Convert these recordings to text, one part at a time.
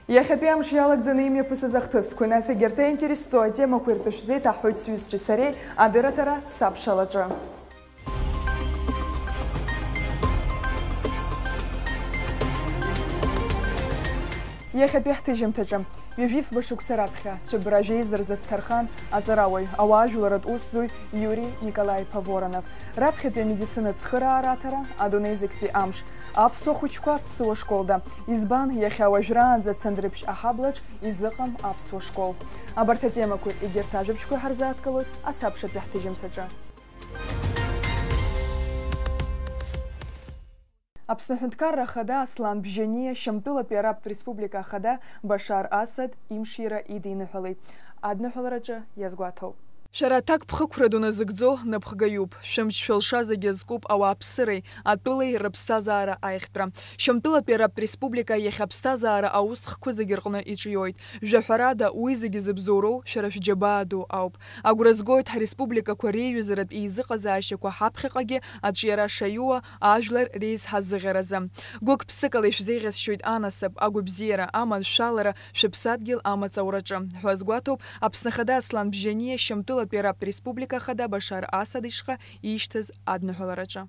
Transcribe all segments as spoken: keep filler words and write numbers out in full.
Иахьатәи амш иалагӡаны имҩаԥысыз ахҭысқәа, нас егьырҭ аинтересцәоу атемақәа иртәышәзеиҭаҳҳәоит сҩызцәеи сареи адырраҭара сабшалаҿы. Иахьатәи ҳҭыжьымҭаҿы. Ҩажәифба шықәса раԥхьа Цәыбра жәеиза рзы дҭархан аҵарауаҩ, ауаажәларратә усзуҩ Иури Николаи-иԥа Воронов. Раԥхьатәи амедицина цхыраара аҭара, адунеи зегьтәи амш. Аԥсуа хәыҷқәа аԥсуа школда. Избан, иахьа уажәраанӡа Цандрыԥшь аҳаблаҿ изыҟам аԥсуа школ. Абарҭ атемақәа егьырҭ ажәабжьқәа ҳарзааҭгылоит асабшатәи ҳҭыжьымҭаҿы. Аԥсны Аҳәынҭқарра Ахада Аслан Бжьаниа Шьамтәылатәи Арабтә Республика Ахада Башар Асад имшира идиныҳәалеит. Адныҳәалараҿы иазгәаҭоуп. Шәара аҭакԥхықәра ду назыгӡо напхгаҩуп. Шәымч-шәылша зегьы азкуп ауааԥсыреи атәылеи рыԥсҭазаара аиӷьтәра. Шьамтәылатәи Арабтә Республика иахьа аԥсҭазаара аусхқәа зегьы рҟны иҿиоит. Жәаҳәарада, уи зегьы зыбзоуроу шәара шәџьабаа ду ауп. Агәра згоит ҳреспубликақәа реиҩызаратә еизыҟазаашьақәа ҳаԥхьаҟагьы аҿиара шаиуа ажәлар реизҳазыӷьаразы. Гәык-ԥсыкала ишәзеиӷьасшьоит анасыԥ, агәабзиара, аманшәалара шәыԥсадгьыл амаҵ аураҿы, ҳәа азгәаҭоуп Аԥсны Ахада Аслан Бжьаниа Шьамтәылатәи Арабтә Республика Ахада Башар Асад ишҟа ишьҭаз адныҳәалараҿы.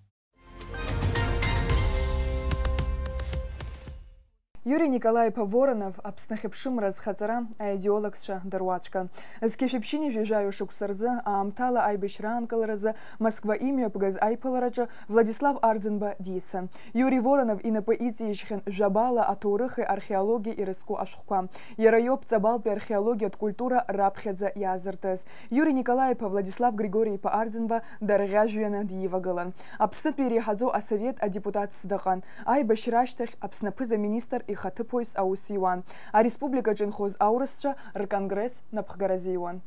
Иури Николаи-иԥа Воронов Аԥсны ахьыԥшымра азхаҵара аидеологцәа дыруаӡәкын. Зқьи жәшәи ԥшьынҩажәи жәаҩа шықәса рзы аамҭала аибашьра аанкыларазы Москва имҩаԥгаз аиԥылараҿы Владислав Арӡынба дицын. Иури Воронов инапы иҵижьхьан жәабала аҭоурыхи археологиеи ирызку ашәҟәқәа. Иара иоуп Ҵабалтәи археологиатә культура раԥхьаӡа иаазыртыз. Иури Николаи-иԥа Владислав Григори-иԥа Арӡынба дарӷьажәҩаны дивагылан. Аԥснытәи иреиҳаӡоу асовет адепутатс дыҟан. Аибашьра ашьҭахь Аԥсны аԥыза-министр ихаҭыԥуаҩс аус иуан. Ареспубликаҿы инхоз аурысцәа рконгресс напхгара азиуан.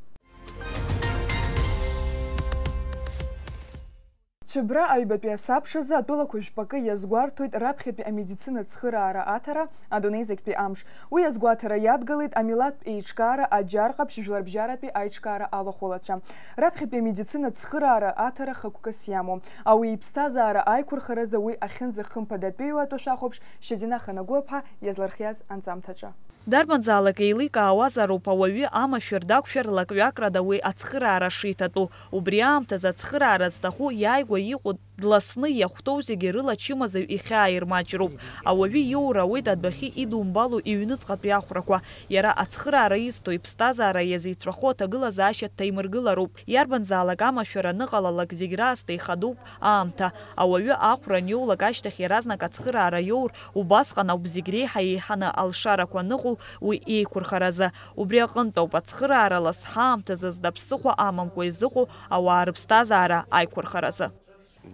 Цәыбра аҩбатәи асабшазы атәылақәа жәпакы иазгәарҭоит раԥхьатәи амедицина цхыраара аҭара, адунеи зегьтәи амш. Уи азгәаҭара иадгылеит амилаҭтә еиҿкаара аџьар ҟаԥшь жәларбжьаратәи аиҿкаара алахәылацәа. Раԥхьатәи амедицина цхыраара аҭара хықәкыс иамоу, ауаҩы иԥсҭазаара аиқәырхаразы уи ахьынӡахымԥадатәиу атәы шәахәаԥш Шьазина Ханагәыаԥҳа иазлырхиаз анҵамҭаҿы. Дарбанзаалак еиликаауазароуп ауаҩы амашәыр дақәшәар лак-ҩакрада уи ацхыраара шиҭатәу. Убри аамҭазы ацхыраара зҭаху иааигәа иҟоу дласны иахәҭоу зегьы рыла ачымазаҩ ихьаа ирмаҷроуп. Ауаҩы иоура ауеит адәахьы идумбало иҩныҵҟатәи ахәрақәа. Иара ацхыраара изҭо, иԥсҭазаара иазеицәахо аҭагылазаашьа дҭаимыргылароуп. Иарбанзаалак амашәыр аныҟалалак зегь раасҭа ихадоуп аамҭа. Ауаҩы ахәра аниоулак ашьҭахь иаразнак ацхыраара иоур, убасҟан ауп зегь реиҳа еиҳаны алшарақәа аныҟоу уи иеиқәырхаразы. Убри аҟынтә ауп ацхыраара лас ҳаамҭазы зда ԥсыхәа амамкәа изыҟоу ауаа рыԥсҭазаара аиқәырхаразы.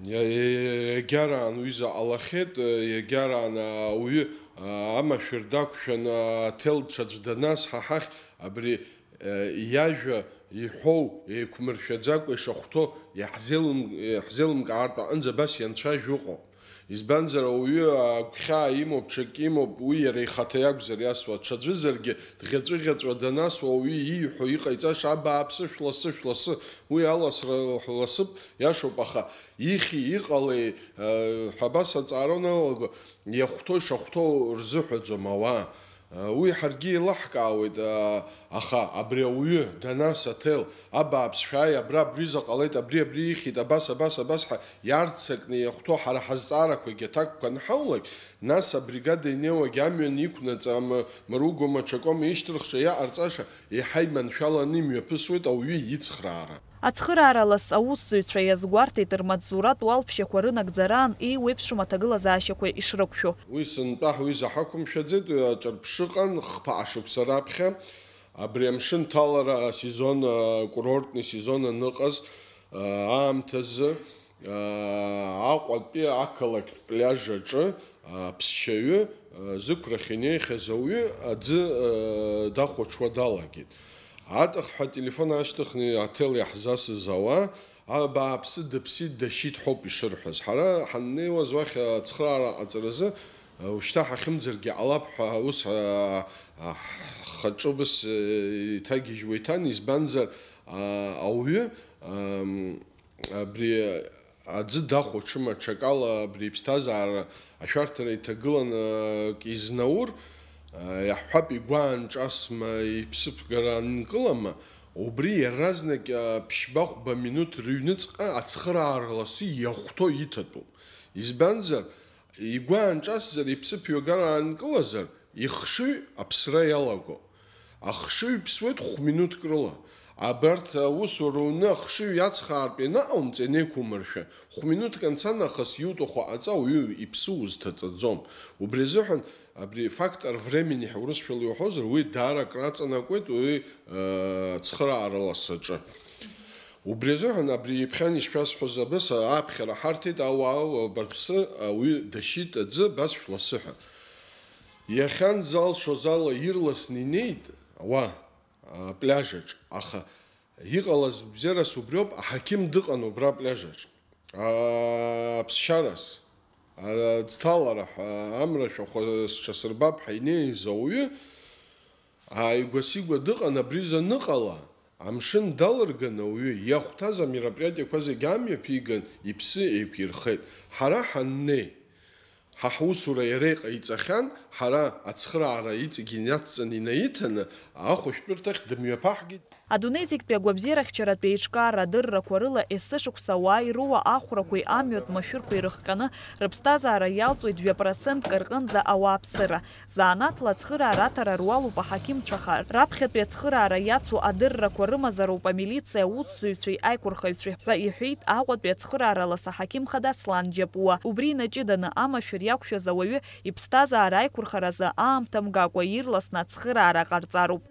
Иа-, иа-, иагараан уи заҟа ҟалахьеит, иагараан ауаҩы, а, амашәыр дақәшәан, аҭел ҽаӡә данасҳа ҳахь абри, а, иажәа иҳәоу еиқәмыршәаӡакәа ишахәҭоу иаҳзеилым-, иаҳзеилымкаартә аҟынӡа абас ианцәажәо ыҟоуп. Избанзар, ауаҩы агәхьаа имоуп, ҽак имоуп, уи иара ихаҭа иакәзар иасуа, ҽаӡәызаргьы дӷьаҵәыӷьаҵәуа данасуа, ауаҩы ииҳәо иҟаиҵаша, абааԥсы, шәласы, шәласы, уи аласра ласып, иашоуп, аха ихьи, иҟалеи, ҳәа абас аҵаара уналаго, иахәҭоу ишахәҭоу рзыҳәаӡом ауаа. Уи ҳаргьы еилаҳкаауеит, аха абри ауаҩы данас аҭел, абааԥс, шәааи, абра абри заҟа ҟалеит, абри, абри ихьит, абас, абас, абас ҳәа иарццакны иахәҭоу ҳара ҳазҵаарақәагьы аҭакқәа анҳаулак, нас абригада инеиуагь амҩан иқәнаҵ, ам-, мыругома, ҽакома ишьҭырхша иаҟарҵаша еиҳа иманшәаланы имҩаԥысуеит ауаҩы ицхраара. Ацхыраара лас аусзуҩцәа иазгәарҭеит рмаҵзуратә уалԥшьақәа рынагӡараан еиуеиԥшым аҭагылазаашьақәа ишрықәшәо. Уи сынтәа ҳҩыза ҳақәымшәаӡеит, уи аҿырԥшы ыҟан хԥа ашықәса раԥхьа. Абри амшын ҭалара асезон, акурортный сезон аныҟаз, аамҭазы, Аҟәатәи ақалақьтә пляж аҿы аԥсшьаҩы зықәрахь инеихьаз ауаҩы аӡы дахәаҽуа далагеит. Атыхҳәа ателефон аашьҭыхны аҭел иаҳзасыз ауаа, абааԥсы, дыԥсит, дашьит ҳәоуп ишырҳәаз. Ҳара ҳаннеиуаз уахь ацхыраара аҟаҵаразы, ушьҭа ҳахьымӡаргьы ҟалап ҳәа ус ҳхаҿы ус иҭагьежьуа иҭан, избанзар, ауаҩы, Абри аӡы дахәаҽым аҽакала абри иԥсҭазаара ашәарҭара иҭагыланы акы изнаур, Иаҳҳәап, игәаанҿасма, иԥсыԥгара анкылама, убри иаразнак ԥшьба-хәба минуҭ рыҩныҵҟа ацхыраара ласы иахәҭоу иҭатәуп. Избанзар, игәаанҿасзар, иԥсыԥ ҩагара аанкылазар, ихшыҩ аԥсра иалаго. Ахшыҩ ԥсуеит хә-минуҭк рыла. Абарҭ аусура уны ахшыҩ иацхаартә ианаҟаумҵа, ианеиқәумыршәа, хә-минуҭк анца нахыс иуҭаху ҟаҵа, уаҩы иԥсы узҭаҵаӡом. Убри азыҳәан абри фактор времени ҳәа урысшәала иуҳәозар, уи даара акраҵанакуеит уи, э, цхыраара ласаҿы. Убри азыҳәан абри иԥхьан ишшәасҳәоз абас аԥхьара ҳарҭеит, ауаа, баԥсы, ауаҩы дашьит аӡы, абас шәласы ҳәа. Иахьанӡа алшоз ала ирласны инеит ауаа, апляжаҿ, аха иҟалаз бзиарас убриоуп, аҳақьым дыҟан убра апляжаҿ. Аԥсшьарас, аӡҭалара ҳәа, амра шәахәа сҽасырбап ҳәа инеиз ауаҩы, ааигәа-сигәа дыҟан, абри заныҟала, амшын далырган ауаҩы, иахәҭаз амероприатиақәа зегь амҩаԥиган, иԥсы еиқәирхеит. Ҳара ҳаннеи, ҳа ҳусура иара иҟаиҵахьан, ҳара ацхыраара иҵегь инаҵҵаны инаиҭаны, ахәышәтәырҭахь дымҩаԥаҳгеит. Адунеи зегьтәи агәабзиарахьчаратә еиҿкаара адыррақәа рыла есышықәса ауаа ируа ахәрақәеи амҩатә машәырқәеи рыхҟьаны, рыԥсҭазаара иалҵуеит жәа процентк рҟынӡа ауааԥсыра. Заанаҭла ацхыраара аҭара руалуп аҳақьымцәа, аха раԥхьатәи ацхыраара иацу адыррақәа рымазароуп амилициа аусзуҩцәеи аиқәырхаҩцәеи, ҳәа иҳәеит Аҟәатәи ацхыраара лас аҳақьым хада Аслан Џьапуа. Убри инаҷыданы амашәыр иақәшәаз ауаҩы иԥсҭазаара аиқәырхаразы аамҭа мгакәа ирласны ацхыраара ҟарҵароуп.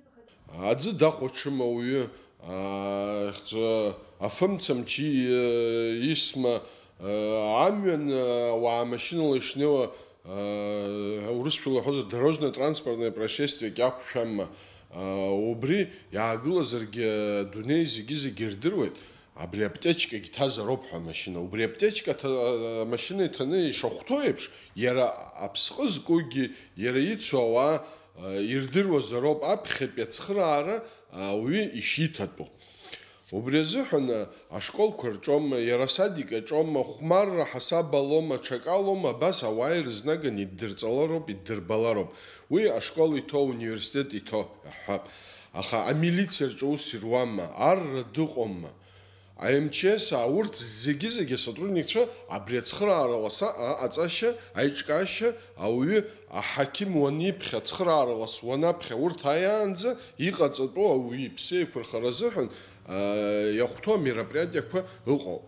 Аӡы дахәаҽым ауаҩы, аа, хьӡы афымца мчи, э, исма, э, амҩан, э, ауаа машьынала ишнеиуа, э, урысшәала иҳәозар, дорожно-транспортное происшествиек иақәшәама, э, убри иаагылазаргьы адунеи зегьы-зегьы ирдыруеит. Абри аптечкагь ҭазароуп ҳәа амашьына. Убри аптечка ҭа-, амашьына иҭаны ишахәҭоу еиԥш, иара аԥсҟы зкугьы, иара ицу ауаа, а, ирдыруазароуп аԥхьатәи ацхыраара, а, ауаҩы ишиҭатәу. Убри азыҳәан, а, ашколқәа рҿоума, иара асадик аҿоума, хәмарра ҳасаб алоума, ҽакалоума, абас ауаа ирызнаганы иддырҵалароуп, иддырбалароуп. Уи ашкол иҭоу, ауниверситет иҭоу иаҳҳәап. Аха амилициа рҿы ус ируама, арра дыҟоума? А М Ч С, а, урҭ зегьы-зегьы асотрудникцәа абри ацхыраара ласа аҟаҵашьа, аиҿкаашьа, ауаҩы аҳақьым уаниԥхьа, ацхыраара лас уанаԥхьа, урҭ ааиаанӡа иҟаҵатәу ауаҩы иԥсы еиқәырхара азыҳәан, а, иахәҭоу амероприатиақәа ыҟоуп.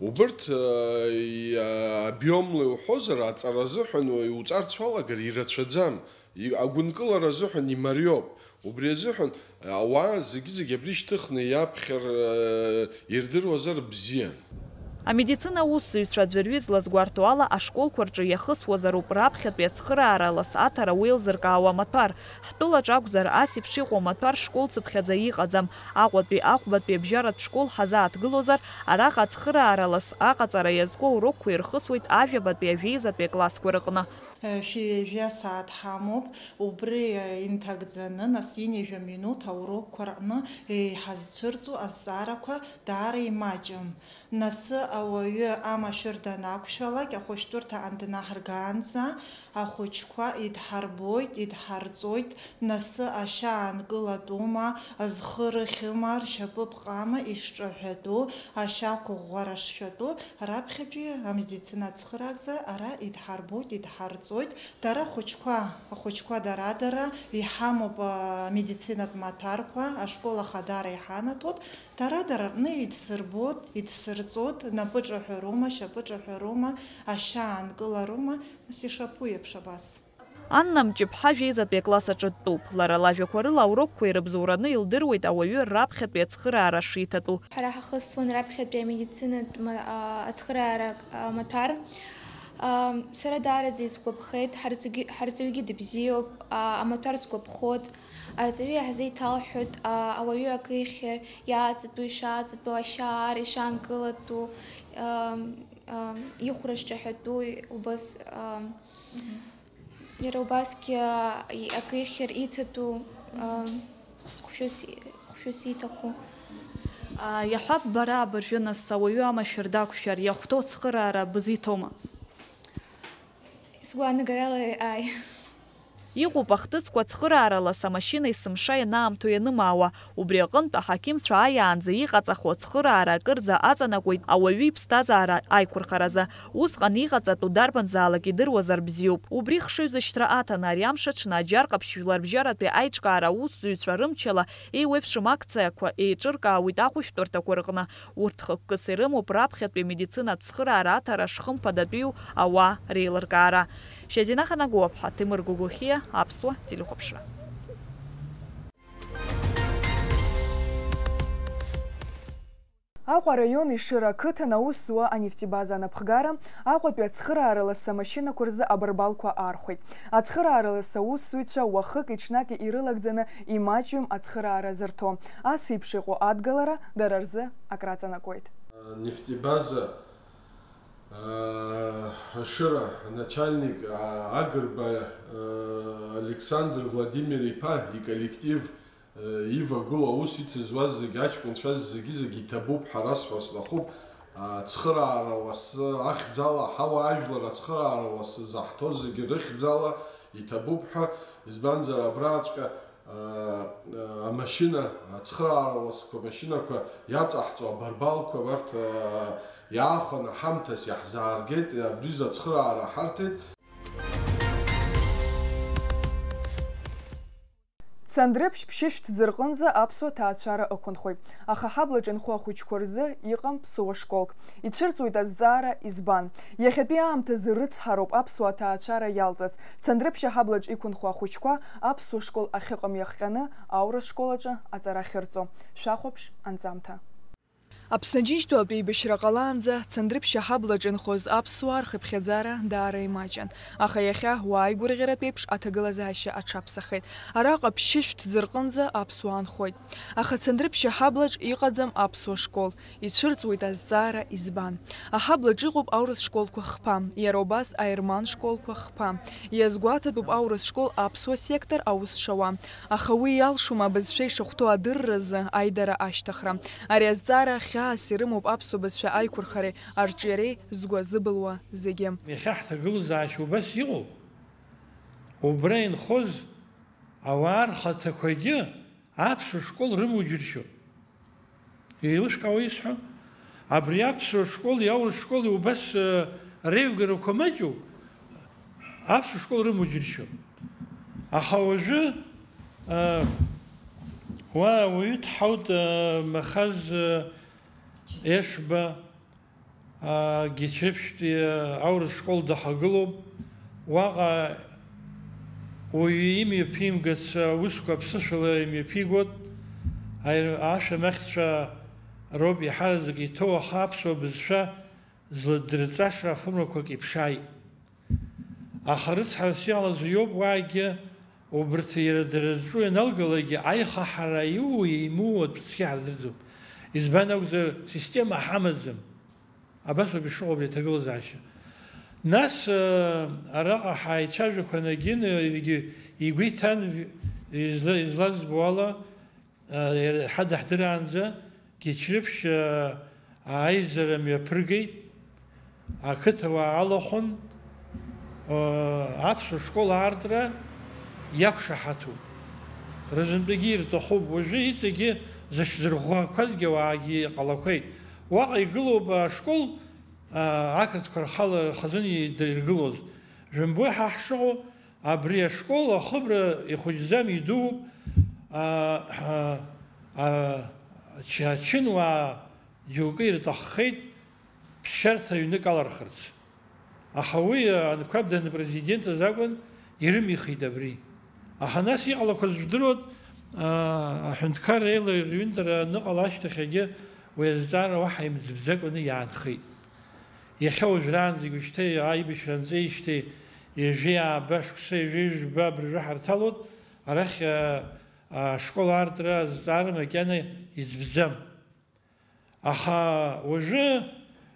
Убырҭ, а, и-, а, обиомла иуҳәозар, аҵара азыҳәан иуҵарц уалагар ирацәаӡам. И-, агәынкылара азыҳәан имариоуп. Убри азыҳәан ауаа зегьы-зегьы абри шьҭыхны иаԥхьар, э, ирдыруазар бзиан. Амедицина аусзуҩцәа аӡәырҩы излазгәарҭо ала, ашколқәа рҿы иахысуазароуп раԥхьатәи ацхыраара лас аҭара уеилзыркаауа амаҭәар. Ҳтәылаҿ акәзар, ас еиԥш иҟоу амаҭәар школцыԥхьаӡа иҟаӡам. Аҟәатәи, Ахәбатәи абжьаратә школ ҳазааҭгылозар, араҟа ацхыраара лас аҟаҵара иазку аурокқәа ирхысуеит ажәабатәи ажәеизатәи аклассқәа рыҟны. Шәи ҩажәа асааҭ ҳамоуп, убри инҭагӡаны, нас ҩажәа минуҭ аурокқәа рҟны иҳазцәырҵуа азҵаарақәа даара имаҷым. Нас ауаҩы амашәыр данақәшәалак, ахәышәтәырҭаҟны днаҳаргаанӡа, ахәыҷқәа идҳарбоит, идҳарҵоит, нас ашьа аанкылатәума, зхы рыхьыма, ршьапы ԥҟама, ишҿаҳәатәу, ашьа ақәыӷәӷәара шшәатәу, раԥхьатәи амедицина ацхыраагӡа ара идҳарбоит, идҳарҵоит. Дара ахәыҷқәа, ахәыҷқәа дара-дара иҳамоуп, а, амедицинатә маҭәарқәа, ашкол ахадара иҳанаҭоит. Дара-дара рҟны идсырбоит, идсырҵоит, напы ҿаҳәароума, шьапы ҿаҳәароума, ашьа аанкылароума, нас ишаԥу еиԥш абас. Анна Мҷыԥҳа жәеизатәи акласс аҿы дтәоуп. Лара лажәақәа рыла аурокқәа ирыбзоураны илдыруеит ауаҩы раԥхьатәи ацхыраара шиҭатәу. Ҳара ҳахысуан раԥхьатәи амедицинатә ма-, а, ацхыраара, а, маҭәар. А, сара даараӡа исгәаԥхеит, ҳарҵаҩгьы, ҳарҵаҩгьы дыбзиоуп, а, амаҭәар сгәаԥхоит. Арҵаҩы иаҳзеиҭалҳәоит, а, ауаҩы акы ихьыр, иааҵатәу, ишааҵатәу, ашьа аар, ишаанкылатәу, а, а, ихәра шҿаҳәатәу, убас, а, Иара убасгьы, а, и-, акы ихьыр иҭатәу, а, хәшәыс, хәшәыс иҭаху. А, иаҳәап, бара абыржәы нас ауаҩы амашәыр дақәшәар, иахәҭоу цхыраара бызиҭома? Сгәаанагарала, ааи. Иҟоуп ахҭысқәа ацхырааралас амашьына есымша ианаамҭоу ианымаауа. Убри аҟынтә аҳақьымцәа ааиаанӡа иҟаҵахо ацхыраара акырӡа аҵанакуеит ауаҩы иԥсҭазаара аиқәырхаразы. Усҟан иҟаҵатәу дарбанзаалак идыруазар бзиоуп. Убри хшыҩзышьҭра аҭаны, ари амш аҽны аџьар ҟаԥшь жәларбжьаратәи аиҿкаара аусзуҩцәа рымчала еиуеиԥшым акциақәа еиҿыркаауеит ахәышәтәырҭақәа рҟны. Урҭ хықәкыс ирымоуп раԥхьатәи амедицинатә цхыраара аҭара шхымԥадатәиу ауаа реилыркаара. Шьазина Ханагәаԥҳа, Ҭемыр Гогохиа, Аԥсуа телехәаԥшра. Аҟәа араион Ешыра ақыҭан аус зуа анефтебаза анапхгара Аҟәатәи ацхыраара ласы амашьынақәа рзы абарбалқәа аархәеит. Ацхыраара ласы аусзуҩцәа уахыки-ҽнаки ирылагӡаны имаҷҩым ацхыраара зырҭо. Ас еиԥш иҟоу адгалара дара рзы акраҵанакуеит. Нефтебаза, а, Ешыра аначальник, а, Агрба, а, Александр Владимир-иԥа иколлектив, а, ивагылоу аус ицызуаз зегьы, аҷкәынцәа зегьы-зегьы иҭабуп ҳәа расҳәо сҭахуп. Ацхыраара ласы ахьӡала, ҳауаажәлар ацхыраара ласы заҳҭо зегьы рыхьӡала иҭабуп ҳәа, избанзар, абраҵәҟьа амашьына, ацхыраара ласқәа, амашьынақәа иаҵаҳҵо абарбалқәа, абарҭ, иаахәаны ҳамҭас иаҳзааргеит, абри изы ацхыраара ҳарҭеит. Цандрыԥшь ԥшьышә ҭӡы рҟынӡа аԥсуа ҭаацәара ықәынхоит. Аха ҳаблаҿы инхо ахәыҷқәа рзы иҟам ԥсыуа школк. Ицәырҵуеит азҵаара, избан? Иахьатәи аамҭазы рыцҳароуп аԥсуа ҭаацәара иалҵыз. Цандрыԥшь аҳаблаҿ иқәынхо ахәыҷқәа аԥсуа школ ахьыҟам иахҟьаны аурыс школ аҿы аҵара ахьырҵо. Шәахәаԥш анҵамҭа. Аԥсны Џьынџьтәылатә еибашьра ҟалаанӡа Цандрыԥшь аҳаблаҿ инхоз аԥсуаа рхыԥхьаӡара даара имаҷын, аха иахьа уааигәырӷьаратә еиԥш аҭагылазаашьа аҽаԥсахеит. Араҟа ԥшьышә ҭӡы рҟынӡа аԥсуаа нхоит. Аха Цандрыԥшь аҳаблаҿ иҟаӡам аԥсуа школ. Ицәырҵуеит азҵаара, избан? Аҳаблаҿ иҟоуп аурыс школқәа хԥа, иара убас аерман школқәа хԥа. Иазгәаҭатәуп аурыс школ аԥсуа сектор аус шауа. Аха уи иалшома абызшәа ишахәҭоу адырразы аидара ашьҭыхра? Ари азҵаара хьаас ирымоуп аԥсуа бызшәа аиқәырхареи арҿиареи згәы азыбылуа зегьы. Иахьа ҳҭагылазаашьа убас иҟоуп. Убра инхоз ауаа рхаҭақәагьы аԥсуа школ рымоу џьыршьоит. Еилышәкаауа исҳәо? Абри аԥсуа школи аурыс школи убас, э, реивгарақәа маҷуп, аԥсуа школ рымоу џьыршьоит. Аха уажәы, э, уа ауаҩы дҳаут, э, Махаз, э, Ешба, а, Гьечреԥшьтәи аурыс школ дахагылоуп. Уаҟа уаҩы имҩаԥимгац аусқәа аԥсышәала имҩаԥигоит. Аир-, ашәамахьцәа роуп иаҳараӡак иҭоу, аха аԥсуа бызшәа зладырҵаша афымрақәак иԥшааит. Аха рыцҳарас иҟалаз уиоуп, уаагьы убырҭ иара дара рҿы ианалгалакгьы аихаҳара иуу-еимуу атәы цқьа ҳаздырӡом. Избан акәзар, система ҳамаӡам. Абас ауп ишыҟоу абри аҭагылазаашьа. Нас, э, араҟа ҳаицәажәақәа анагин, э, егьи игәы иҭан, изла-, излазбо ала, Ҳадаҳдыраанӡа Гьечреԥшь аизара мҩаԥыргеит, ақыҭауаа алахәын, аԥсуа школ аартра иақәшаҳаҭуп. Рызынтәагьы ирҭахуп, уажәы иҵегьы зыҽзырӷәӷәақәазгьы ауаагьы ҟалақәеит. Уаҟа игылоуп ашкол, ақырҭқәа рхала рхазын иргылоз. Жәымбои ҳа ҳшыҟоу, Абри ашкол ахыбра ихәыҷӡам, идууп, а, а, а, ча-, ачынуаа џьоукы ирҭаххеит ԥсшьарҭа ҩнык алархырц. Аха уи, а, анқәаб данпрезидентыз акәын, ирымихит абри. Аха нас иҟалақәаз жәдыруан, а, аҳәынҭқарра еилаҩынтәра аныҟала ашьҭахь егьы уи азҵаара уаҳа имӡбӡакәаны иаанхеит. Иахьа уажәраанӡагь уажәшьҭа аибашьра анҵеижьҭеи ҩажәи ааба шықәса, ҩажәи жәба абыржәы ҳарҭалоит, арахь, а, ашкол аартра азҵаара макьана иӡбӡам. Аха уажәы,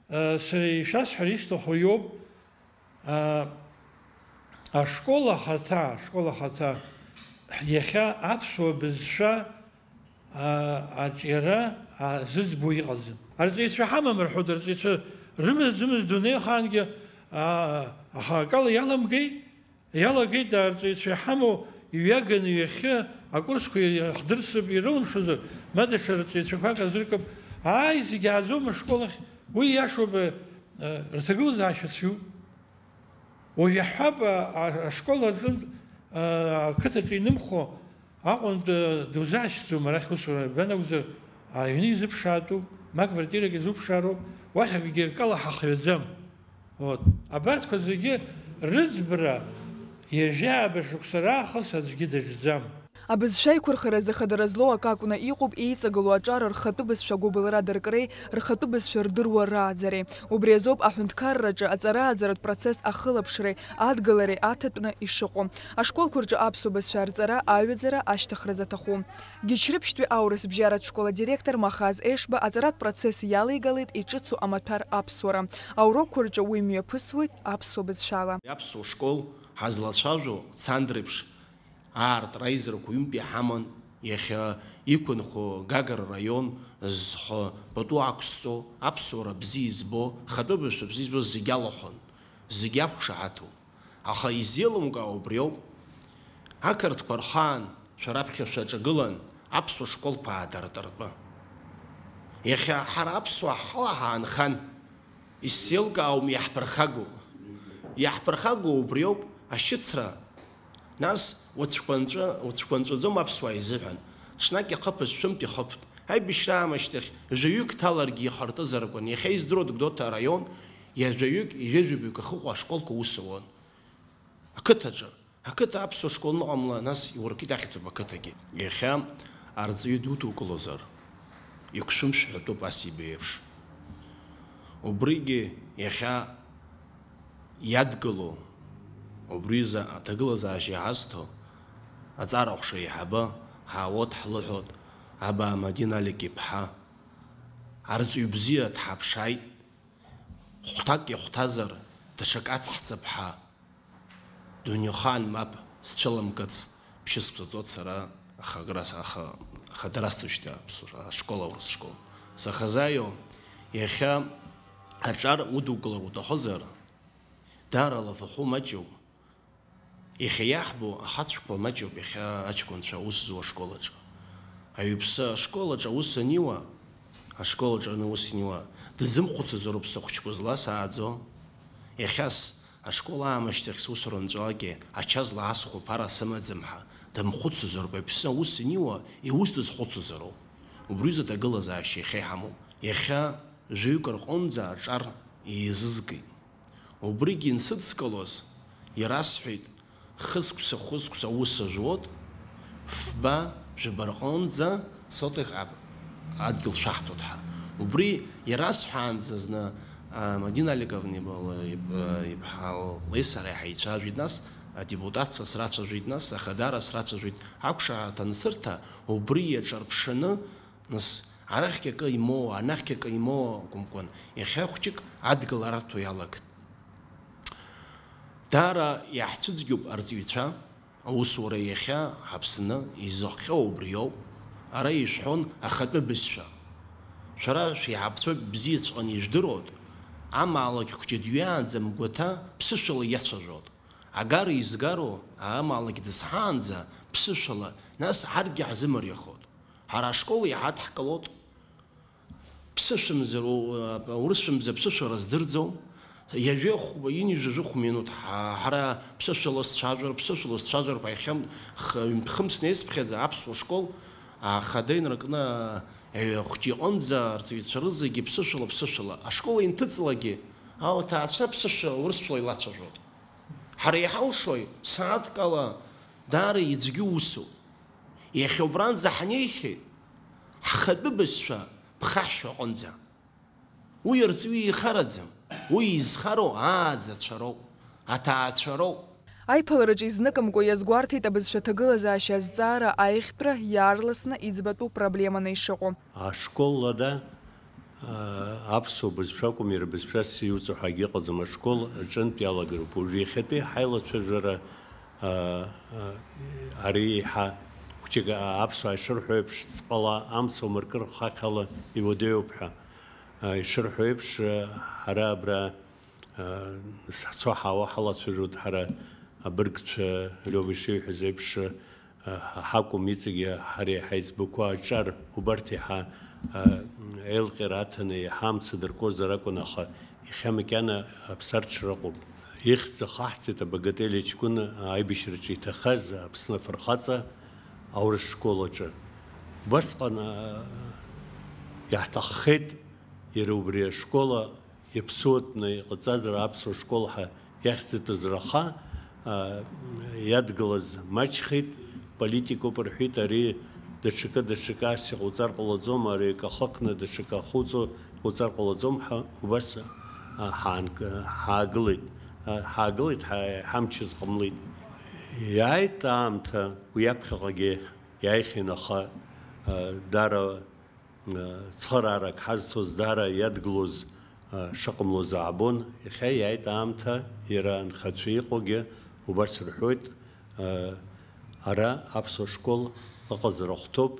а, сара ишәасҳәар исҭаху иоуп, а, ашкол ахаҭа, ашкол ахаҭа иахьа аԥсуа бызшәа а, аҿиара, а, зыӡбо иҟаӡам. Арҵаҩцәа ҳамам рҳәоит, арҵаҩцәа рымаӡамыз дунеихаангьы, а, аха акала иаламгеи, Иалагеит арҵаҩцәа иҳамоу иҩаганы иахьа акурсқәа иахдырсып, ирылымшозар, ма даҽа рҵаҩцәақәак азыркып. Ааи, зегь ааӡом ашкол ахь, уи иашоуп, э, рҭагылазаашьа цәгьоуп. Уажә иаҳҳәап, а, а, ашкол аҿынтә, а, ақыҭаҿы инымхо Аҟәантәи дузаашьҭӡом арахь усура, бан акәзар, аҩны изыԥшаатәуп, ма квартирак изуԥшаароуп, уахь акгьы акала ҳахҩаӡам. Вот. Абарҭқәа зегьы рыӡбра ҩажәи ааба шықәса раахыс аӡәгьы даҿӡам. Абызшәа аиқәырхаразы хадара злоу акы акәны иҟоуп еиҵагылоу аҿар рхатәы бызшәа агәыбылра дыркреи рхатәы бызшәа рдыруа рааӡареи. Убри азоуп аҳәынҭқарраҿы аҵара-ааӡаратә процесс ахылаԥшреи адгылареи аҭатәны ишыҟоу. Ашколқәа рҿы аԥсуа бызшәа арҵара аҩаӡара ашьҭыхра заҭаху. Гьежьрыԥшьтәи аурыс бжьаратә школ адиректор Махаз Ешба аҵаратә процесс иалеигалеит иҿыцу амаҭәар аԥсуара. Аурокқәа рҿы уи мҩаԥысуеит аԥсуа бызшәала. Аԥсуа школ ҳазлацәажәо Цандрыԥш аартра аизарақәа ҩынтә иҳаман, иахьа иқәынхо Гагра раион зҳәо пату ақәсҵо, аԥсуара бзиа избо, ахатәы бызшәа бзиа избо зегь алахәын, зегь ақәшаҳаҭуп. Аха изеилымкаауа убриоуп. Ақырҭқәа рхаан шәара аԥхьа шәаҿагылан, аԥсуа школқәа аадыртыртәы. Иахьа ҳара аԥсуаа ҳала ҳаанхан, исзеилкаауам иаҳԥырхагоу. Иаҳԥырхагоу убриоуп, ашьыцра. Нас уцәқәанҵәа-, уцәқәанҵәаӡом аԥсуаа изыҳәан. Ҽнак ихыԥыз шәымҭ ихыԥт. Аибашьра аамышьҭахь жәаҩык ҭаларгьы ихыртызар акәын, иахьа издыруа Гәдоуҭа араион, иажәаҩык, ижәаҩык ахыҟоу ашколқәа аус ауан. Ақыҭаҿы, ақыҭа аԥсуа школ аныҟамла, нас иуркит ахьӡуп ақыҭагьы. Иахьа арҵаҩы дудукылозар, иқәшәымшәҳәатәуп ас ибеиԥш. Убригьы иахьа иадгылоу, убри изы аҭагылазаашьа иаҳазҭо, аҵара ҟәша еиҳабы, ҳаауот ҳлыҳәот, Абаа Мадина Алик иԥҳа, арҵаҩ бзиа дҳаԥшааит, хәҭак иахәҭазар, даҽак ацҳҵап ҳәа. Дунеихаан мап сцәыламкыцт, бшьысқәҵаҵот сара, аха акрас-, аха, аха дразтәуеижьҭеи аԥсуа ашкол, аурыс школ. Сахазаио, иахьа аҿар удукылар уҭахызар, даара алафахәы маҷуп. Иахьа иаҳбо ахацәқәа маҷуп иахьа аҷкәынцәа аус зуа ашкол аҿы. Аҩԥсы ашкол аҿы аус аниуа, ашкол аҿы аны аус аниуа, дызымхәыцызароуп сыхәҷқәа зласааӡо. Иахьас, ашкол аамышьҭахь сусура нҵәалакгьы ача злаасхәо ԥара сымаӡам ҳәа, дымхәыцызароуп аҩԥсы аус аниуа, иус дызхәыцызароуп. Убри изы аҭагылазаашьа иахьа иҳамоуп. Иахьа жәаҩык рҟынӡа аҿар еизызгеит. Убригьы инсыдскылоз, ирасҳәеит, хысқәса-хәысқәса аус ажәуот, фба, жәаба рҟынӡа сотых аб-, адгьыл шәаҳҭот ҳәа. Убри ирасҳәаанӡа зны, а, Мадина Аликовна иб-, иб-, иԥҳа леи сареи ҳаицәажәеит, нас адепутатцәа срацәажәеит, нас ахадара срацәажәеит, ақәшаҳаҭра ансырҭа, убри иаҿырԥшаны, нас, арахьгьы акы имоуа, анахьгьы акы имоуа акәымкәан, иахьа хәҷык адгылара арҭо иалагт. Даара иаҳцәыцәгьоуп арҵаҩцәа, аусура иахьа Аԥсны изыхҟьо убриоуп, ара ишәҳәон ахатәы бызшәа. Шәара шәеиҳабацәа бзиаҵәҟьаны ижәдыруот, амаалықь хәҷы дҩаанӡа мгәаҭа ԥсышәала иацәажәот. Агара изгароу амаалықь дызҳаанӡа ԥсышәала, нас ҳарҭгьы ҳзымариахот. Ҳара ашкол иаҳа дҳкалот. Ԥсышәымзар, у-, урысшәымзар ԥсышәара здырӡом. Ҩажәи хә-, ҩынҩажәи жәохә минуҭ ҳа-, ҳара ԥсышәала сцәажәар, ԥсышәала сцәажәар ҳәа иахьа х-, ҩынтә-хымз снеисԥхьаӡа аԥсуа школ ахада инаркны, аҩ-, ахәҷы иҟынӡа арҵаҩцәа рызегьы ԥсышәала, ԥсышәала. Ашкол инҭыҵлакгьы, ауаҭаацәа ԥсышәала, урысшәала илацәажәот. Ҳара иҳалшои, сааҭк ала даара иӡәгьы усуп. Иахьа убранӡа ҳнеихьеит, ҳхатәы бызшәа ԥхашьо аҟынӡа. Уи арҵаҩы ихараӡам, уи изхароу ааӡацәа роуп, аҭаацәа роуп. Аиԥылараҿы изныкымкәа иазгәарҭеит абызшәа ҭагылазаашьа азҵаара аиӷьтәра иаарласны иӡбатәу проблеманы ишыҟоу. Ашкол лада, аа, аԥсуа бызшәа акәым, иара бызшәас иуҵо ҳәа акгьы ыҟаӡам. Ашкол аҿынтә иалагароуп. Уажә иахьатәи ҳаилацәажәара, аа, аа, ари еиҳа хәҷык, аа, аԥсуаа ишырҳәо еиԥш, ҵҟала амца умыркыр хахьала иуадаҩуп ҳәа, аа, ишырҳәо еиԥш, аа, ҳара абра, аа, ҳцо ҳаауа ҳалацәажәоит ҳара. Абыргцәа Лиова ишиҳәаз еиԥш, ҳакәым, иҵегьы ҳара иаҳа иӡбақәа аҿар, убарҭ иаҳа еилҟьара аҭаны, иаҳа амца дыркуазар акәын, аха иахьа макьана аԥсарҽра ыҟоуп. Ихьӡ ахаҳҵеит абагатели аҷкәын аибашьраҿы иҭахаз Аԥсны афырхаҵа аурыс школ аҿы. Убасҟан, а, иаҳҭаххеит иара убри ашкола иаԥсуатәны иҟаҵазар аԥсуа школ ҳәа иахьӡытәыз раха, а, иадгылаз маҷхеит, политикоуп рҳәеит, ари даҽакы, даҽакы ас иҟауҵар ҟалаӡом, ари акы ахыхны даҽакы ахуҵо иҟауҵар ҟалаӡом ҳәа убас, а, ҳаанк-, ҳаагылеит. А, ҳаагылеит, ҳа-, ҳамч азҟамлеит. Иааит аамҭа, уи аԥхьаҟагьы иааихьан, аха, а, даара цхыраарак ҳазҭоз, даара иадгылоз, а, шыҟамлоз аабон. Иахьа иааит аамҭа, иара анхацәа иҟоугьы убас рҳәоит, а, ара аԥсуа школ ыҟазар ахәҭоуп,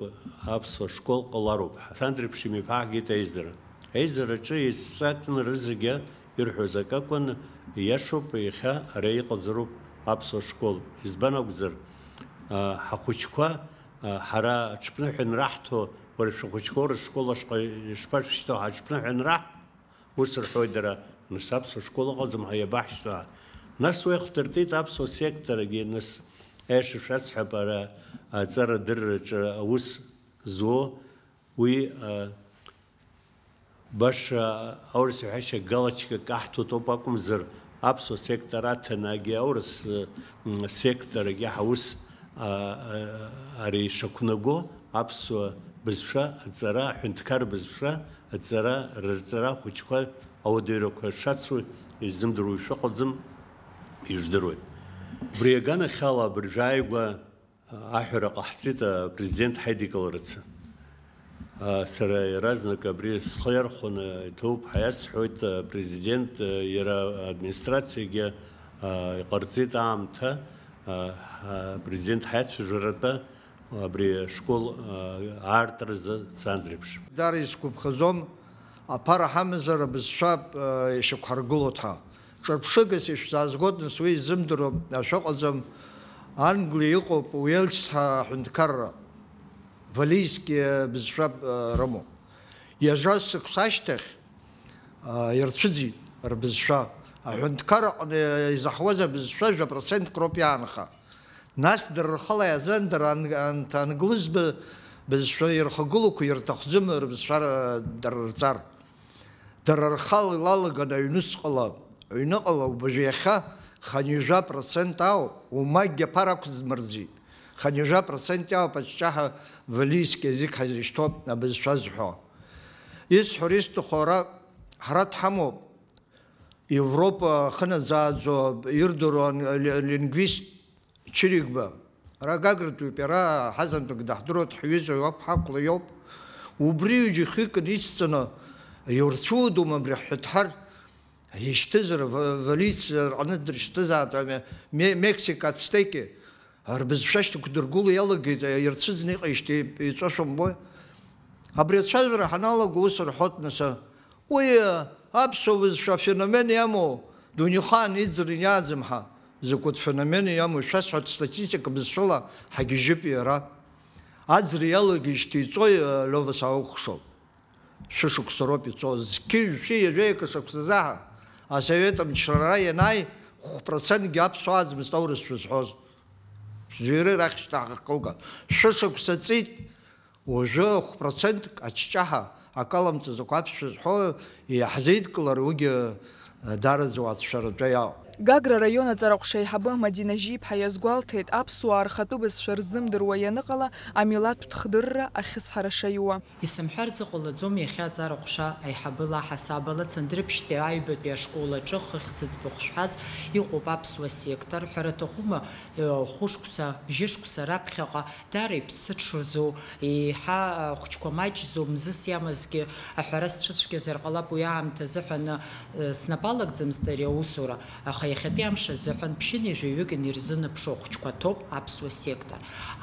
аԥсуа школ ҟалароуп ҳәа. Сандра иԥшәма иԥа ҳгеит аизара. Аизараҿы исҵатәны рызегьы ирҳәоз акы акәын, ииашоуп, иахьа ара иҟазароуп аԥсуа школ. Избан акәзар, а, ҳахәыҷқәа, а, ҳара аҽԥныҳәа анраҳҭо, уара шәхәыҷқәа урыс школ ашҟа ишԥашәшьҭоу ҳәа аҽԥныҳәа анраҳ-, ус рҳәоит дара, нас аԥсуа школ ыҟаӡам ҳәа иабаҳшьҭоу ҳәа. Нас уи иахдыртит аԥсуа секторгьы, нас аиаша шәасҳәап, ара аҵара адырраҿы аус зуо, уи, а, баша аурыс иҳәашьа галочка каҳҭоит ауп акәымзар, аԥсуа сектор аҭанагьы аурыс, м, секторгьы ҳаус, а, а, ари ишақәнаго аԥсуа бызшәа аҵара, аҳәынҭқар бызшәа аҵара, рырҵара ахәыҷқәа ауадаҩрақәа шацу изымдыруа шәыҟаӡам, ижәдыруеит. Убри аганахьала абыржәы ааигәа аҳәара ҟаҳҵеит апрезидент ҳаидикыларацы. Сара иаразнак абри схы иархәаны иҭоуп ҳәа иасҳәоит, апрезидент, иара администрациагьы иҟарҵеит аамҭа, апрезидент ҳаицәажәаратәы абри ашкол аартразы цандреиԥш. Дара исгәаԥхаӡом, аԥара ҳамазар абызшәа ишьақәҳаргылоит ҳәа. Ҿырԥшыгас ишәзаазгоит, нас, уи изымдыруа ашәа ыҟаӡам. Англиа иҟоуп Уельс ҳәа аҳәынҭқарра, валлийски бызшәа, э, рымоуп. Ҩажәа шықәса ашьҭахь, э, ирцәыӡит рбызшәа. Аҳәынҭқарраҟны изаҳуаз абызшәа жәа процентк роуп иаанха. Нас дара рхала иаазан, дара ан-, анҭ-, англыз бы-, бызшәа ирхагылоуқәа ирҭахӡам рбызшәа р-, дара рҵар. Дара рхала илалаган аҩнуҵҟала, аҩныҟала убажә иахьа хынҩажәа процент ауп, умагьы аԥара ақәзмырӡит. Хынҩажәа процент иауп аҿҿаҳа валлийски язык ҳазышьҭоу абызшәа зҳәо. Исҳәара исҭаху ара, ҳара дҳамоуп Европа ахы наӡааӡо ирдыруа ан-, ли-, лингвист Чиригба, ара Гагратәиуп, иара ҳазынтәык даҳдыруеит, ҳҩыза иоуп, ҳақәла иоуп. Убри ҩыџьа ихы икын ицҵаны, иурцәудоума абри ҳҳәынҭҳар? Ишьҭызар, ва-, валлийцәа рҟны дыршьҭызааит, ами, Ме-, Мексика, ацтеки, рбызшәа шьҭақәдыргыло иалагеит, ирцәыӡны иҟеижьҭеи иҵәашәа умбои? Абри ацәажәара ҳаналаго ус рҳәоит, нас, Уи аԥсуа бызшәа афеномен иамоу, дунеихаан иӡырҩ иааӡам ҳәа, закәытә феномен иамоу шәасҳәап, статистика бызшәала ҳагьежьып иара. Аӡра иалагеижьҭеи иҵои, Лиова, саукәыхшоуп. Шәышықәса роуп иҵоу, зқьи жәшәи ҩажәеи акы шықәсазы аҳа, асовет амчра ара ианааи, хә-процентгьы аԥсуаа аӡмызт аурысшәа зҳәоз. Шәзҩыри рахь шьҭа ҳахькылга. Шәышықәса ҵит. Уажәы хә-процентк аҷҷаҳа акы аламҵаӡакәа аԥсшәа зҳәо иаҳзеидкылар, уигьы, э, даараӡа уацәшәаратәы иаауп. Гагра араион аҵараҟәша аиҳабы Мадина Жьиԥҳа иазгәалҭеит, аԥсуаа рхатәы бызшәа рзымдыруа ианыҟала, амилаҭтә хдырра ахьысҳара шаиуа. Исымҳәар зыҟалаӡом, иахьа аҵараҟәша аиҳабы лаҳасабала Цандрыԥшьтәи аҩбатәи ашкол аҿы хыхь зыӡбахә шәҳәаз иҟоуп аԥсуа сектор, ҳәара аҭахума, э, хәышықәса, бжьышықәса раԥхьаҟа Даара иԥсы ҽырзу, еиҳа, а, хәыҷқәа маҷзу, мзыс иамазгьы аҳәара сцәыцәгьазар ҟалап уи аамҭазы ҳәа аны, э, снапы алагӡамызт ари аусура, аха Иахьатәи амш азыҳәан ԥшьынҩажәаҩык инарзынаԥшуа ахәыҷқәа ҭоуп аԥсуа сектор.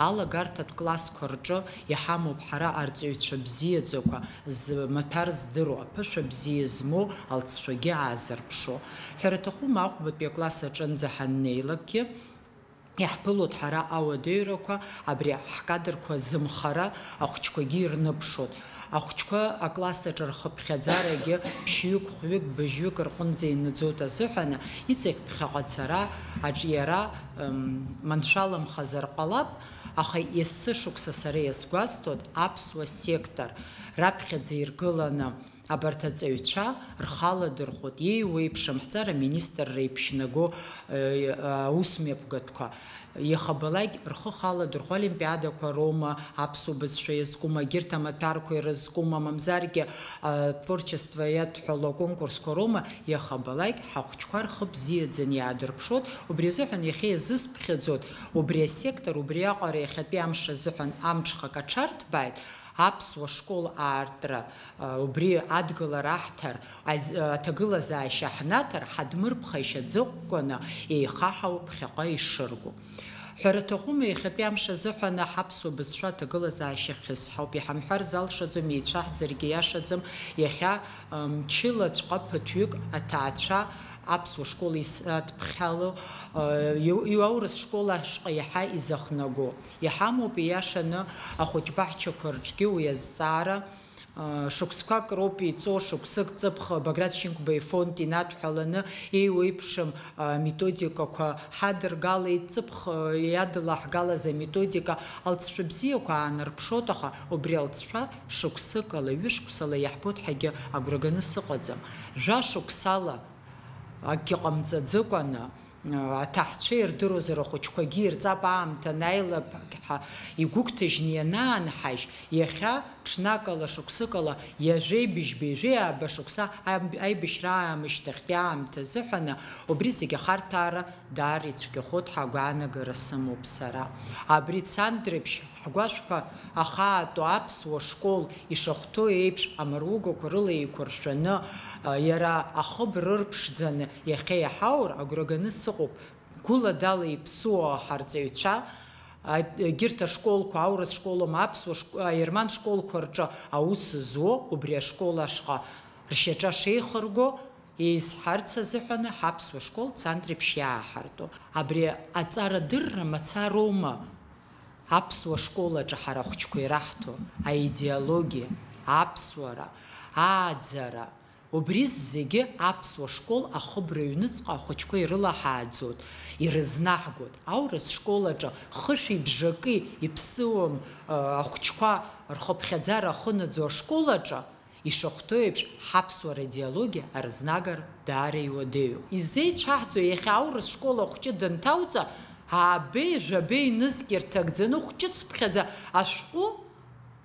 Алагарҭатә классқәа рҿы иҳамоуп ҳара арҵаҩцәа бзиаӡақәа, змаҭәар здыруа, аԥышәа бзиа змоу алҵшәагьы аазырԥшуа. Ҳәара аҭахума, ахәбатәи акласс аҿынӡа ҳаннеилакгьы, иаҳԥылоит ҳара ауадаҩрақәа, абри ҳкадрқәа зымхара ахәыҷқәагьы ирныԥшуеит. Ахәыҷқәа акласс аҿы рхыԥхьаӡарагьы ԥшьҩык, хәҩык, быжьҩык рҟынӡа инаӡоит азыҳәаны, иҵегь ԥхьаҟа ацара, аҿиара, м, маншәаламхазар ҟалап, аха есышықәса сара иазгәасҭоит аԥсуа сектор раԥхьаӡа иргыланы, абарҭ аҵаҩцәа рхы аладырхәуеит, еиуеиԥшым ҳҵара министрра иԥшьнаго, э, аусмҩаԥгатәқәа. Иахабалак рхы халадырхәо олимпиадақәа роума, аԥсуа бызшәа иазкума, егьырҭ амаҭәарқәа ирызкума, мамзаргьы, а, творчество иадҳәалоу аконкурсқәа роума, иахабалак ҳахәыҷқәа рхы бзиаӡаны иаадырԥшуеит, убри азыҳәан иахьа иазысԥхьаӡоит, убри асектор, убриаҟара иахьатәи амш азыҳәан амҽхак аҽарҭбааит, аԥсуа школ аартра, а, убри адгылара аҳҭар, аз-, а, аҭагылазаашьа ҳнаҭар, ҳадмырԥхашьаӡакәкәаны еихаҳауа ԥхьаҟа ишырго. Ҳәара аҭахума, иахьатәи амш азыҳәан ҳаԥсуа бызшәа аҭагылазаашьа хьысҳауп, иҳамҳәар залшаӡом, еицәаҳӡаргьы иашаӡам, иахьа, а, мчылаҵәҟьа ԥыҭҩык аҭаацәа аԥсуа школ исадԥхьало, а, иу-, иу-, аурыс школ ашҟа иаҳа изахнаго. Иҳамоуп, ииашаны, ахәыҷбаҳчақәа рҿгьы уи азҵаара. Шықәсқәак роуп иҵо, шықәсык ҵыԥх Баграт Шьынқәба ифонд инадҳәаланы еиуеиԥшым аметодикақәа ҳадыргалеит, ҵыԥх иадылаҳгалаз аметодика алҵшәа бзиақәа аанарԥшуеит, аха убри алҵшәа шықәсыкала, ҩышықәсала иаҳбоит ҳәагьы агәра ганы сыҟаӡам. Жәа шықәсала акгьы ҟамҵаӡыкәаны, аҭаҳцәа ирдыруазар, ахәыҷқәагьы ирҵап аамҭа анааилак ҳәа игәыгәҭажьны ианаанҳажь, иахьа ҽнакала, шықәсыкала ҩажәеи быжьба, ҩажәеи ааба шықәса аиб-, аибашьра аамышьҭахьтәи аамҭа азыҳәаны убри зегьы ахарҭәаара даара ицәгьахоит ҳәа агәаанагара сымоуп сара. Абри Цандрыԥшь ҳгәашәқәа ахаатәу аԥсуа школ ишахәҭоу еиԥш, амаругақәа рыла еиқәыршәаны, а, иара ахыб рырԥшӡаны иахьа иҳаур агәра ганы сыҟоуп. Гәыла-дала иԥсуа ҳарҵаҩцәа, а, егьырҭ ашколқәа, аурыс школума, аԥсуа шк-, аерман школқәа рҿы аус зуо, убри ашкол ашҟа ршьаҿа шеихырго, еизҳарц азыҳәаны ҳаԥсуа школ Цандрыԥшь иааҳарту. Абри аҵарадырра мацароума? Аԥсуа школ аҿы ҳара ахәыҷқәа ираҳҭо аидеологиа, аԥсуара, ааӡара, убри зегьы аԥсуа школ ахыбра аҩныҵҟа ахәыҷқәа ирылаҳааӡоит, ирызнаҳгоит. Аурыс школ аҿы хышәи бжаки иԥсыуам, э, ахәыҷқәа рхыԥхьаӡара ахынаӡо ашкол аҿы ишахәҭоу еиԥш, ҳаԥсуара идеологиа арызнагара даара иуадаҩуп. Изеицәаҳҵо, иахьа аурыс школ ахәҷы данҭауҵа, аабеи жәабеи нызқь ирҭагӡаны хәҷыцԥхьаӡа ашәҟәы,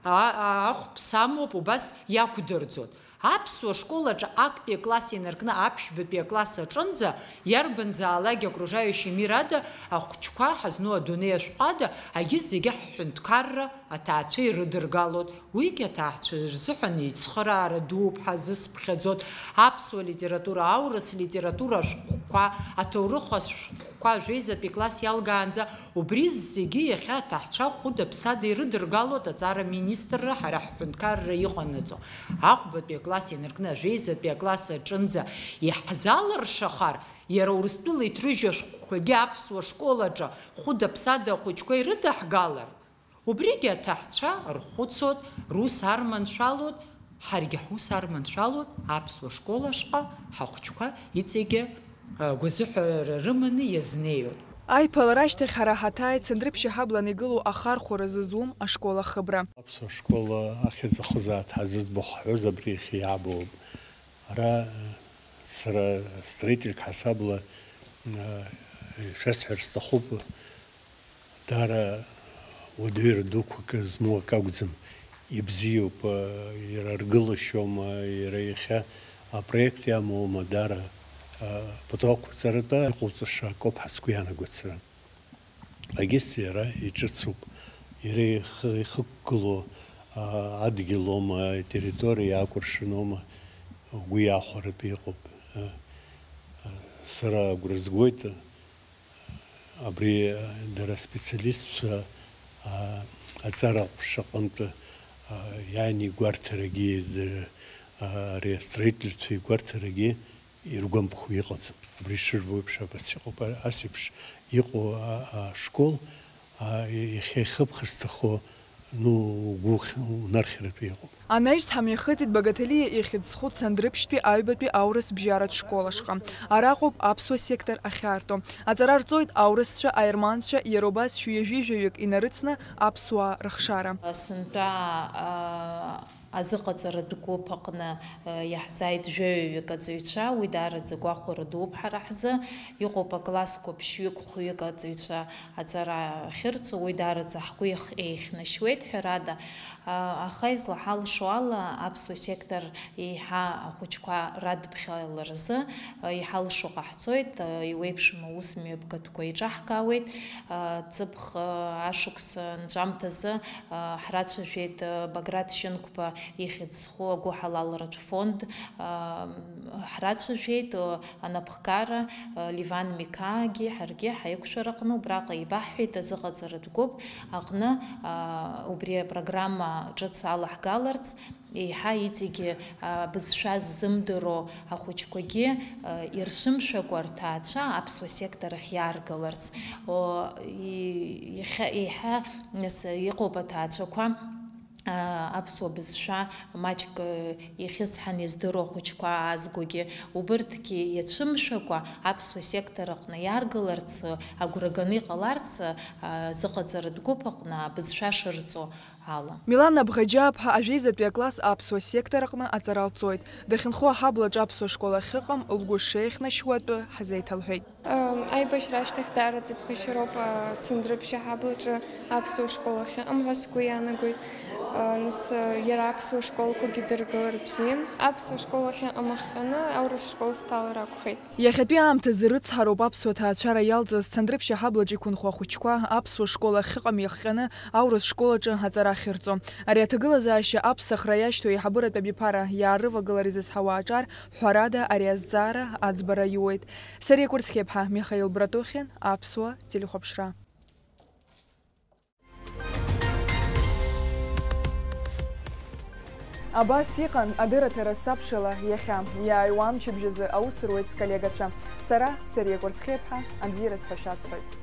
а-, а-, ахәԥса амоуп, убас иақәдырӡоит. Аԥсуа школ аҿы актәи акласс инаркны аԥшьбатәи акласс аҿынӡа иарбанзаалак окружающий мир ада ахәҷқәа ҳазну адунеи ашәҟәы ада агьыс зегьы ҳҳәынҭқарра аҭаацәа ирыдыргалоит. Уигьы аҭаацәа рзыҳәан еицхыраара дууп ҳәа зысԥхьаӡоит аԥсуа литература, аурыс литература ашәҟәқәа, аҭоурых ашәҟәқәа жәеизатәи класс иалгаанӡа, убри зегьы иахьа аҭаацәа хәыда-ԥсада ирыдыргалоит аҵара министрра ҳара ҳҳәынҭқарра иҟанаҵо. Ахәбатәи акласс инаркны ажәеизатәи акласс аҿынӡа иаҳзалыршахар, иара Урыстәыла иҭрыжьу ашәҟәқәагьы аԥсуа школ аҿы хәыда-ԥсада ахәыҷқәа ирыдаҳгалар, убригьы аҭаҳцәа рхәыцуеит, рус арманшәалоит, ҳаргьы ҳус арманшәалоит, аԥсуа школ ашҟа ҳахәҷқәа иҵегьы, а, гәазыҳәара рыманы иазнеиуеит. Аиԥылара ашьҭахь ҳара ҳаҭааит Цандрыԥшь иҳаблан игылоу ахархәара зызуам ашкол ахыбра. Аԥсуа школ ахьӡ ахызааит ҳәа зыӡбахә ҳҳәоз абри иахьа иаабоуп. Ара, сара строительк ҳасабла, а, шәасҳәар сҭахуп, даара уадаҩра дуқәак змоу акы акәӡам. Ибзиоуп, а, иара ргылашьоума, иара иахьа апроект иамоума, даара, а, поток ҵаратәа иҟауҵаша акоуп ҳәа сгәы иаанагоит сара. Агьыс иара иҿыцуп, иара ихы-, ихықәгылоу, а, адгьылоума, атерриториа иаакәыршаноума, угәы иахәаратәы иҟоуп. А, а, Сара агәра згоит, абри дара аспециалистцәа, а, аҵара аҟәша аҟынтә, а, иааины игәарҭарагьы, дара, а, ари астроительцәа игәарҭарагьы иргәамԥхо иҟаӡам. Абри ишырбо еиԥш, абас иҟоуп, а, ас еиԥш иҟоу, а, ашкол, а, иахьа ихыбхы зҭахо, ну, угәы ух-, унархьратәы иҟоуп. Анаҩс ҳамҩахыҵит Багаҭалиа ихьӡ зху Цандрыԥшьтәи аҩбатәи аурыс бжьаратә школ ашҟа. Араҟоуп аԥсуа сектор ахьаарту. Аҵара рҵоит аурысцәа, аерманцәа, иара убас шәи жәаҩык инарыцны аԥсуаа рыхшара. Сынтәа, а, азыҟаҵаратә гәыԥ аҟны, а, иаҳзааит жәаҩаҩык аҵаҩцәа, уи даараӡа гәахәара дууп ҳара ҳзы. Иҟоуп аклассқәа ԥшьҩык, хәҩык аҵаҩцәа аҵара ахьырҵо, уи даараӡа ҳгәы еих-, еихьнашьуеит, ҳәарада. А, аха излаҳалшо ала, аԥсуа сектор еиҳа ахәыҷқәа радԥхьаларазы, а, иҳалшо ҟаҳҵоит, а, иуеиԥшым аус мҩаԥгатәқәа еиҿаҳкаауеит. А, ҵыԥх, а, ашықәс анҵәамҭазы, а, ҳрацәажәеит, а, Баграт Шьынқәба ихьӡ зху агәыҳалалратә фонд, а, ҳрацәажәеит, а, анапхгара, а, Леван Миқаагьы ҳаргьы ҳаиқәшәараҟны убраҟа еибаҳҳәеит азыҟаҵаратә гәыԥ аҟны, а, убри апрограмма ҿыц алаҳгаларц, еиҳа иҵегьы, а, бызшәа ззымдыруа ахәыҷқәагьы, а, ирцәымшәакәа рҭаацәа аԥсуа сектор ахь иааргаларц. О, и-, иахьа, еиҳа, нас, иҟоуп аҭаацәақәа, а, аԥсуа бызшәа маҷк, а, ихьысҳаны издыруа ахәыҷқәа аазгогьы, убырҭгьы иацәымшәакәа аԥсуа сектор аҟны иааргаларц, а, агәра ганы иҟаларц, а, азыҟаҵаратә гәыԥ аҟны абызшәа шырҵо ала. Милана Бӷаџьаԥҳа ажәеизатәи акласс аԥсуа сектор аҟны аҵара лҵоит. Дахьынхо аҳаблаҿы аԥсуа школ ахьыҟам лгәы шеихьнашьуа атәы ҳзеиҭалҳәеит. Ам, аибашьра ашьҭахь даараӡа иԥхашьароуп, а, Цандрыԥшь аҳаблаҿы аԥсуа школ ахьыҟам ҳәа сгәы иаанагоит. А, нас, а, иара аԥсуа школқәагьы дыргылар бзиан. Аԥсуа школ ахьыҟам ахҟьаны аурыс школ сҭалар акәхеит. Иахьатәи аамҭазы рыцҳароуп аԥсуа ҭаацәара иалҵыз Цандрыԥшь аҳаблаҿ иқәынхо ахәыҷқәа аԥсуа школ ахьыҟам иахҟьаны аурыс школ аҿы аҵара ахьырҵо. Ари аҭагылазаашьа аԥсахра иашьҭоу аиҳабыратә абиԥара иаарывагылар изызҳауа аҿар, ҳәарада, ари азҵаара аӡбара иуеит. Сариа Кәырцхиаԥҳа, Михаил Братухин, Аԥсуа телехәаԥшра. Абас иҟан адырраҭара сабшала иахьа. Иааиуа амчыбжьазы аус руеит сколлегацәа. Сара, Сариа Кәырцхиаԥҳа, абзиараз ҳәа шәасҳәоит.